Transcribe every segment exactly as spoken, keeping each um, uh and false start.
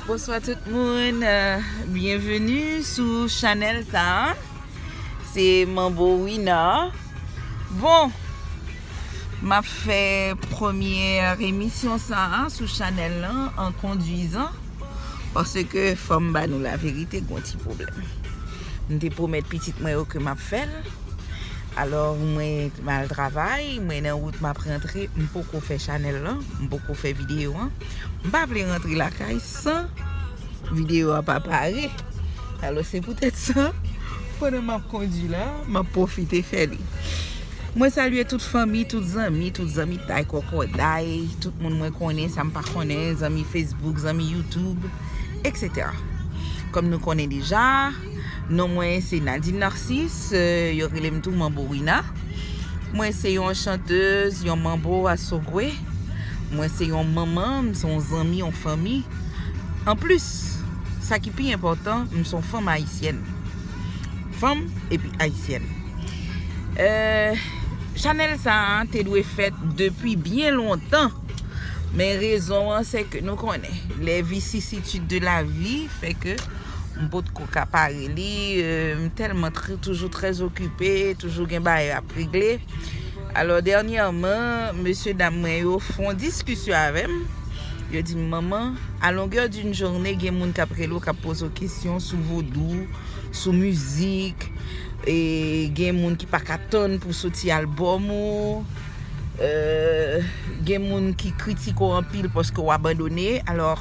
Bonswa tout moun, euh, byenveni sou chanèl sa a. Se Manbo Wina. Bon, m ap fè premyè emisyon sa a sou chanèl lan an kondwizan, paske fò m ba nou laverite, gon ti pwoblèm. M te pwomèt pitit mwen yo ke m ap fè l. Alò, mwen m al travay, mwen nan wout m ap rantre, m poko fè chanèl lan, m poko fè videyo an. M pa vle rantre lakay san videyo a pa pare. Alò, se poutèt sa, pandan m ap kondwi la, m ap pwofite fè li. Mwen salye tout fanmi, tout zanmi, tout zanmitay, kòkòday, tout moun mwen konnen, sa m pa konnen, zanmi Facebook, zanmi YouTube, et cetera. Kòm nou konnen deja, non mwen se Nadine Narcisse, euh, yo rele m tou Manbo Wina. Mwen se yon chantèz, yon manbo asogwe. Mwen se yon manman, m se yon zanmi, yon fanmi. Anplis, sa ki pi enpòtan, m se yon fanm ayisyèn. Fanm epi ayisyèn. Euh, chanèl sa a te dwe fèt depi byen lontan. Men rezon an, se ke nou konnen, les vicissitudes de la vie fè ke m potko ka pare li, euh, m tèlman trè, toujou trè okipe, toujou gen bagay ap regle. Alò, dènyèman, mesye dam mwen yo fè yon diskisyon avè m. Yo di m, "Manman, à longueur d'une journée, gen moun k ap rele w, k ap poze w kesyon sou vodou, sou mizik, e gen moun ki pa ka tann pou soti albòm ou, euh, gen moun ki kritike w anpil paske w abandone." Alò,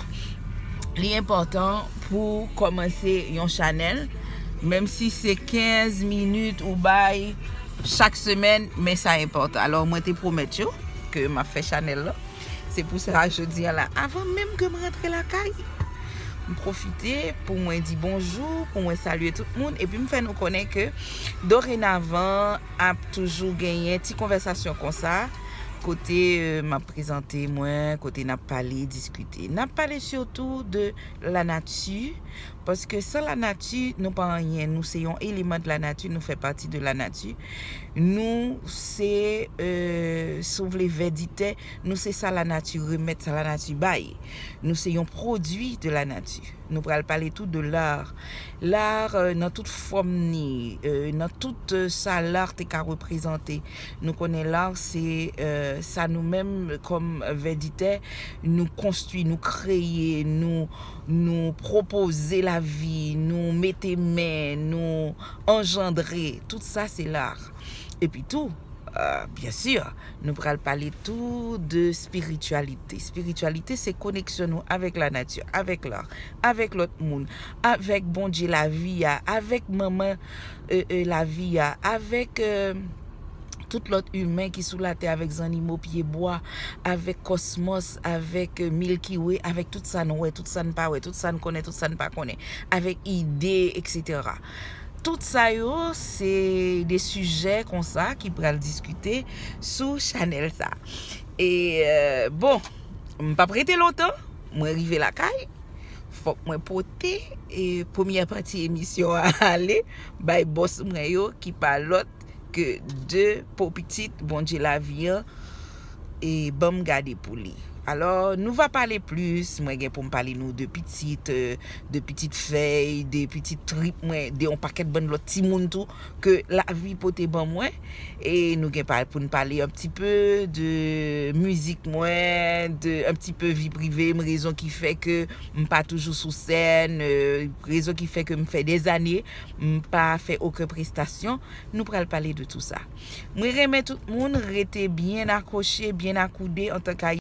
li enpòtan pou kòmanse yon chanèl, menm si se kenz minit ou bay chak semèn, men sa enpòtan. Alò, mwen te pwomèt yo ke m ap fè chanèl lan. Se pou sa, jodi a la, avan menm ke m rantre lakay, m pwofite pou mwen di bonjou, pou mwen salye tout moun, epi m fè nou konnen ke dorenavan ap toujou genyen ti konvèsasyon konsa, kote, euh, m ap prezante mwen, kote n ap pale, diskite. N ap pale sitou de lanati, paske san lanati, nou pa anyen. Nou se yon eleman de lanati, nou fè pati de lanati. Nou se, euh, si w vle, vè di tè, nou se sa lanati remèt, sa lanati bay. Nou se yon pwodui de lanati. Nou pral pale tou de lar. Lar, euh, nan tout fòm ni, euh, nan tout, euh, sa lar te ka reprezante. Nou konnen lar se, euh, sa nou menm kòm vè di tè, nou konstwi, nou kreye, nou, nou pwopoze lavi, nou mete men, nou anjandre. Tout sa se lar. Epi tou, euh, byen si, nou pral pale tou de espirityalite. Espirityalite se koneksyon nou avèk lanati, avèk lar, avèk lòt moun, avèk Bondye lavi a, avèk manman, euh, euh, lavi a, avèk, euh, tout lòt imen ki sou latè, avèk zannimo, pyebwa, avèk kòsmòs, avèk, euh, Milky Way, avèk tout sa n wè, tout sa n pa wè, tout sa n konnen, tout sa n pa konnen, avèk ide, et cetera. Tout sa yo, se de sijè konsa ki pral diskite sou chanèl sa. E, euh, bon, m p ap rete lontan, mwen rive lakay. Fòk mwen pote, e, premyè pati emisyon an ale bay bòs mwen yo, ki pa lòt ke de po pitit Bondye lavi an, e ban m gade pou li. Alò, nou va pale plis, mwen gen pou m pale nou de pitit, euh, de pitit fèy, de pitit trip mwen, de yon pakèt bann lòt timoun tou, ke lavi pote ban mwen. E nou gen pa-, pou n pale un petit peu de mizik mwen, de un petit peu vi prive m, rezon ki fè ke m pa toujou sou sèn, euh, rezon ki fè ke m fè dèzane m pa fè okenn prestasyon. Nou pral pale de tou sa. Mwen renmen tout moun rete byen akwoche, byen akoude antanke